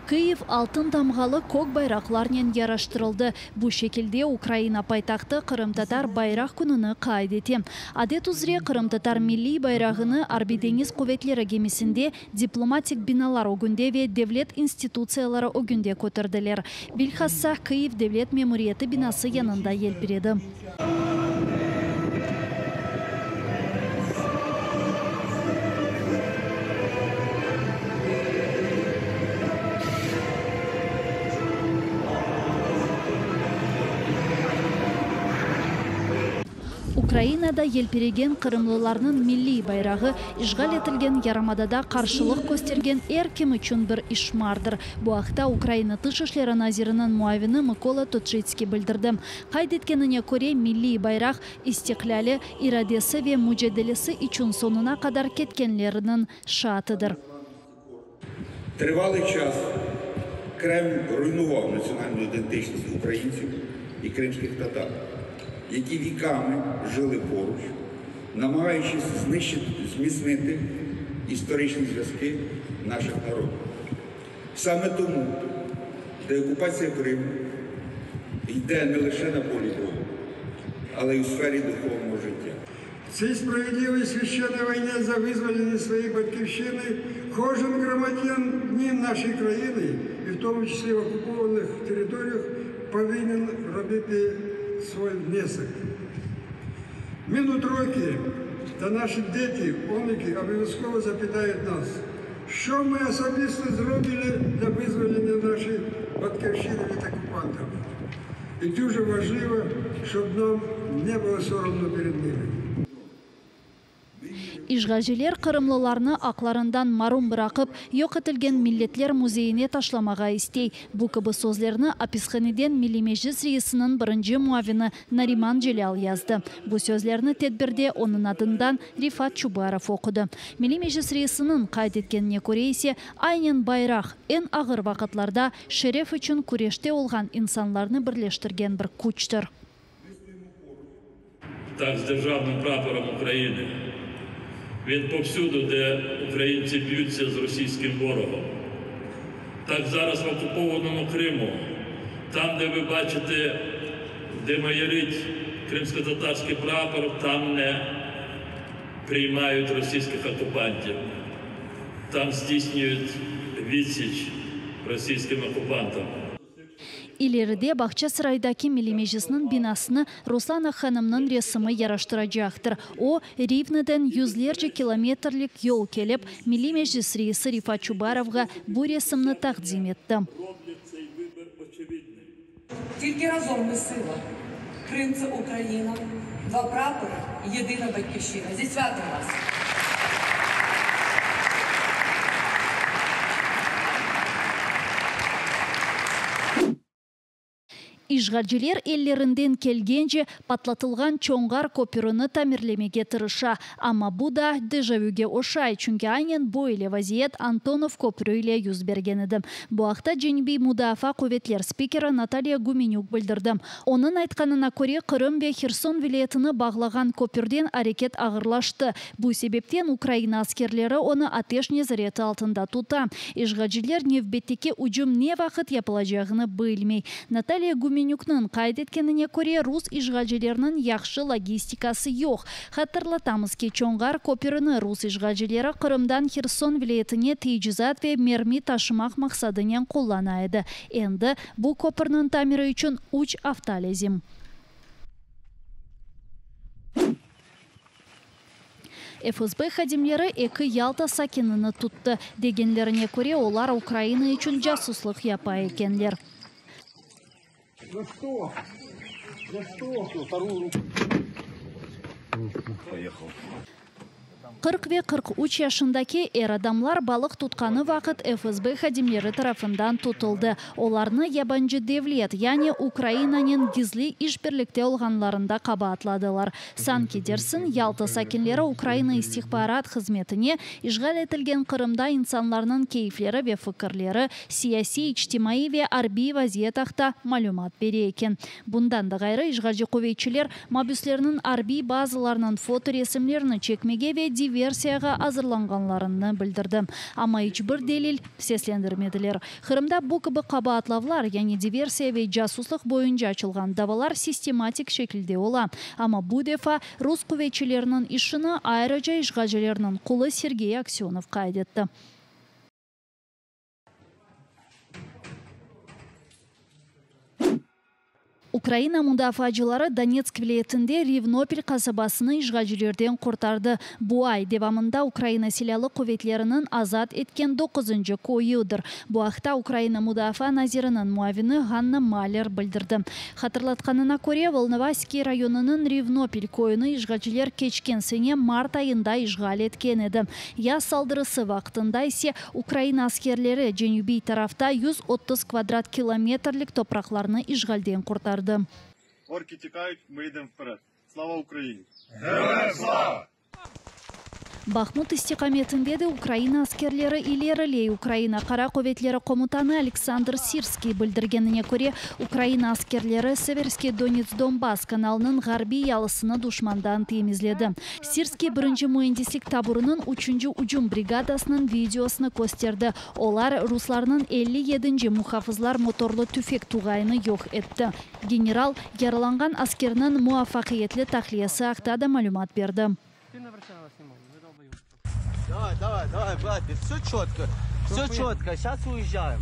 Kıyiv altın tamğalı kök bayraqlarnen yaraştırıldı. Bu şekilde Ukraina paytahtı Qırımtatar bayraq kününi qayd ete. Adet üzre qırımtatar milliy bayrağını Arbiy-deñiz quvetleri gemisinde, diplomatik binalar ögünde ve devlet institutsiyaları ögünde köterdiler. Bilhassa, Kıyiv devlet memuriyeti binası yanında yelpiredi. Ukrainada yelpiregen qırımlılarnıñ milliy bayrağı işğal etilgen yarımadada qarşılıq köstergen er kim içün bir işmardır. Bu aqta Ukraina Tış işleri naziriniñ muavini Mıkola Toçitskiy bildirdi. Qayd etkenine köre, milliy bayraq, istiqlâli, iradesi ve mücadelesi içün soñuna qadar ketkenleriniñ şaatıdır. Тривалий час Кремль руйнував національну ідентичність українців і кримських татар, які віками жили поруч, намагаючись знищити, зміцнити історичні зв'язки наших народів. Саме тому деокупація Криму йде не лише на полі бою, але й у сфері духовного життя. В цій справедливій священній війні за визволення своєї батьківщини кожен громадянин нашої країни, і в тому числі в окупованих територіях, повинен робити свій внесок. Минуть роки, та наші діти, онуки обов'язково запитають нас, що ми особисто зробили для визволення нашої батьківщини від окупантів. І дуже важливо, щоб нам не було соромно перед ними. İşğalciler qırımlılarnı aqlarından marum bıraqıp, yoq etilgen milletler müzeyine taşlamağa istey. Bu kibi sözlerni apishaneden Milliy Meclis reisiniñ birinci muavini Nariman Celâl yazdı. Bu sözlerni tedbirde onıñ adından Refat Çubarov oqudı. Milliy Meclis reisiniñ qayd etkenine köre ise, aynen bayraq, eñ ağır vaqıtlarda şeref içün küreşte olğan insanlarnı birleştirgen bir küçtir. Так з Державним прапором України. Він повсюду, де українці б'ються з російським ворогом. Так зараз в окупованому Криму, там, де ви бачите, де майорить кримськотатарський прапор, там не приймають російських окупантів. Там здійснюють відсіч російським окупантам. İleride Bağçasaraydaki Milliy Meclisniñ binasını Ruslana hanımnıñ resimi yaraştıracaqtır. O, Rivneden yüzlerce kilometrlik yol kelip, Milliy Meclis reisi Refat Çubarovğa bu resimni taqdim etti. Тільки разом ми сила. Крим – це Україна, два прапори – єдина батьківщина. Зі святом вас! İşğalciler ellerinden kelgence patlatılğan Çonğar köpürini tamirlemege tırışa. Amma bu da dejavüge oşay, çünki aynen böyle vaziyet Antonov köprü ile yüz bergen edi. Bu aqta Cenübiy mudafaa quvetler spikeri Natalya Gümenük bildirdi. Onıñ aytqanına köre, Qırım ve Herson vilâyetini bağlağan köpürden areket ağırlaştı. Bu sebepten Ukraina askerleri onı ateş nezareti altında tuta. İşğalciler nevbetteki ücüm ne vaqıt yapılacağını bilmey. Natalya Gümenükniñ qayd etkenine köre, rus işğalcileriniñ yahşı logistikası yoq. Hatırlatamız ki, Çonğar köpürini rus işğalcileri Qırımdan Herson vilâyetine teçizat ve mermi taşımaq maqsadınen qullana edi. Endi bu köpürniñ tamiri içün üç afta lâzim. FSB hadimleri eki Yalta sakinini tuttı. Degenlerine köre, olar Ukraina içün casuslıq yapa ekenler. За что? За что? Вторую руку. Поехал. 40 ve 43 yaşındaki er adamlar balıq tutqanı vaqıt FSB hadimleri tarafından tutuldı. Olarnı yabancı devlet, yani Ukrainanen gizli işbirlikte olğanlarında qabaatladılar. Sanki dersiñ, Yalta sakinleri Ukraina istihbarat hızmetine işğal etilgen Qırımda insanlarnıñ keyfleri ve fikirleri, siyasiy, içtimaiy ve arbiy vaziyet aqta malümat bere eken. Bundan da ğayrı, işğalci quvetçiler mabüslerniñ arbiy bazalarınıñ fotoresimlerini çekmege ve diversiyağa azırlanğanlarını bildirdi. Amma iç bir delil seslendirmediler. Qırımda bu kibi qabaatlavlar, yani diversiya ve casuslıq boyunca açılğan davalar sistematik şekilde ola. Amma bu defa rus quvetçileriniñ işini ayrıca işğalcilerniñ qulı Sergey Aksönov qayd etti. Ukraina mudafaacıları Donetsk vilâyetinde Rivnopil qasabasını işğalcilerden qurtardı. Bu ay devamında Ukraina Silâlı quvetleriniñ azat etken doquzıncı köyüdir. Bu aqta Ukraina mudafaa naziriniñ muavini Ğanna Maler bildirdi. Hatırlatqanına köre, Volnovasskiy rayonınıñ Rivnopil köyüni işğalciler keçken sene mart ayında işğal etken edi. Yaz saldırısı vaqtında ise Ukraina askerleri cenübiy tarafta 130 kvadrat kilometrlik topraqlarnı işğalden qurtardı. Orki tikayut, mı idem vpered. Slava Ukraini! Heroyam slava! Bahmut istiqametinde de Ukraina askerleri ileriley. Ukraina Qara quvetleri komutanı Aleksandr Sirskiy bildirgenine köre, Ukraina askerleri Severskiy Donets-Donbass kanalınıñ ğarbiy yalısını duşmandan temizledi. Sirskiy birinci müendislik taburınıñ üçünci ücüm brigadasınıñ videosını kösterdi. Olar, ruslarnıñ 57-nci muhafızlar motorlı tüfek tugayını yoq etti. General, yaralanğan askerniñ muvafaqiyetli tahliyesi aqta da malümat berdi. Davay, davay, davay, bratик, все четко, все четко, сейчас уезжаем.